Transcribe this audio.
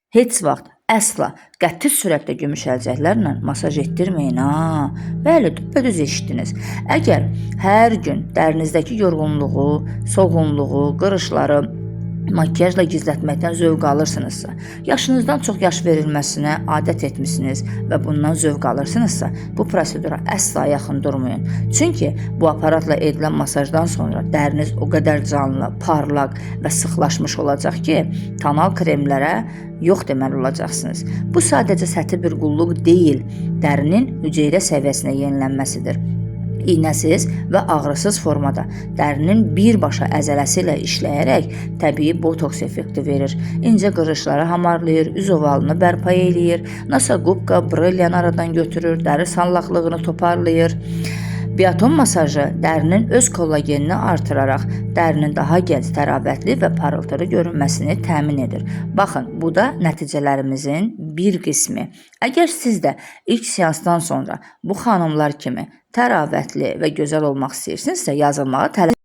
Heç vaxt əsla qəti sürətdə gümüş əlcəklərlə masaj etdirməyin ha. Bəli, düppədüz eşitdiniz. Əgər hər gün dərinizdəki yorğunluğu, solğunluğu, qırışları makyajla gizlətməkdən zövq alırsınızsa, yaşınızdan çox yaş verilməsinə adət etmisiniz və bundan zövq alırsınızsa, bu prosedura əsla yaxın durmayın. Çünki bu aparatla edilən masajdan sonra dəriniz o qədər canlı, parlaq və sıxlaşmış olacaq ki, tonal kremlərə yox deməli olacaqsınız. Bu sadəcə səthi bir qulluq deyil, dərinin hüceyrə səviyyəsinə yenilənməsidir. İynəsiz və ağrısız formada dərinin birbaşa əzələsi ilə işləyərək təbii botoks effekti verir. İncə qırışları hamarlayır, üz ovalını bərpa eləyir, nasogubka, brilliant aradan götürür, dəri sallaqlığını toparlayır. Biaton masajı dərinin öz kollagenini artıraraq dərinin daha gənc, təravətli və parıltılı görünməsini təmin edir. Baxın, bu da nəticələrimizin bir qismi. Əgər siz də ilk seansdan sonra bu xanımlar kimi təravətli və gözəl olmaq istəyirsinizsə, yazılmağa tələsməyin.